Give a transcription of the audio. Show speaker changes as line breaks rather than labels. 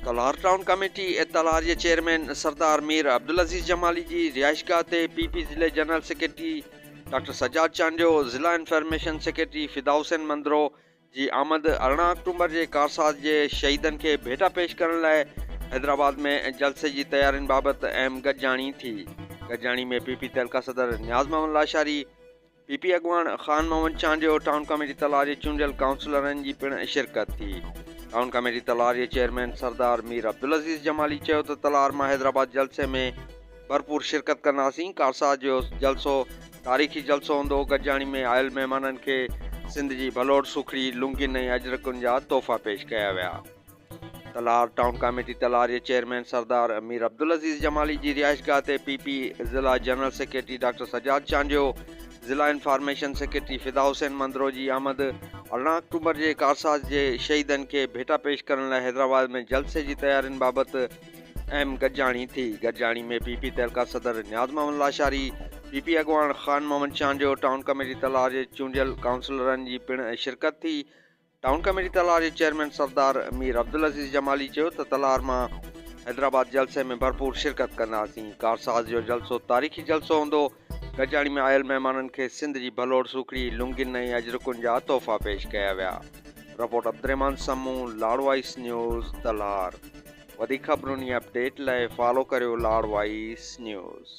Talhar town committee Talhar جي chairman سردار مير عبدالعزيز جمالي جي رهائشگاهه تي پي پي ضلعي general secretary doctor Sajjad Chandio, ضلع انفارميشن سيڪريٽري فدا حسين منڌرو جي آمد 18 آڪٽومبر جي ڪارساز جي شهيدن کي ڀيٽا پيش ڪرڻ لاء حيدرآباد ۾ جلسي جي تيارين بابت اهم گڏجاڻي ٿي. گڏجاڻي ۾ پي پي تعلقه صدر نياز محمد لاشاري، پي پي اڳواڻ خان محمد چانڊيو، ٽائون ڪميٽي تلهار جي چونڊيل ڪائونسلرن جي پڻ شرڪت ٿي. ٽائون ڪميٽي تلهار جي چيئرمين سردار مير عبدالعزيز جمالي چيو ته تلهار مان حيدرآباد جلسي ۾ ڀرپور شرڪت ڪنداسين، ڪارساز جو جلسو تاريخي جلسو هوندو، گڏجاڻي ۾ آيل مهمانن کي سنڌ جي ڀلوڙ سوکڙي، لونگين ۽ اجرڪن جا تحفا پيش ڪيا ويا. تلهار ٽائون ڪاميٽي تلهار جي چيئرمين سردار مير عبدالعزيز جمالي جي رهائشگاهه تي پي پي ضلع general secretary doctor Sajjad Chandio, ضلع انفارميشن سيڪريٽري فدا حسين منڌرو جي آمد 18 آڪٽوبر جي ڪارساز جي شهيدن کي ڀيٽا پيش ڪرڻ لاء حيدرآباد ۾ جلسي جي تيارين بابت اهم گڏجاڻي ٿي. گڏجاڻي ۾ پي پي تعلقه صدر نياز محمد لاشاري، پي پي اڳواڻ خان محمد چانڊيو، ٽائون ڪميٽي تلهار جي چونڊيل ڪائونسلرن جي پڻ شرڪت ٿي. ٽائون ڪميٽي تلهار جي چيئرمين سردار مير عبدالعزيز جمالي چيو ته تلهار مان حيدرآباد جلسي ۾ ڀرپور شرڪت ڪنداسين، ڪارساز جو جلسو تاريخي جلسو هوندو، گڏجاڻي ۾ آيل مهمانن کي سنڌ جي ڀلوڙ سوکڙي، لونگين ۽ اجرڪن جا تحفا پيش ڪيا ويا. Report Abdul Rehman Samoon, Lar voice news, Talhar. وڌيڪ خبرن ۽ اپڊيٽ لاء فالو ڪريو لاڙ وائيس نيوز.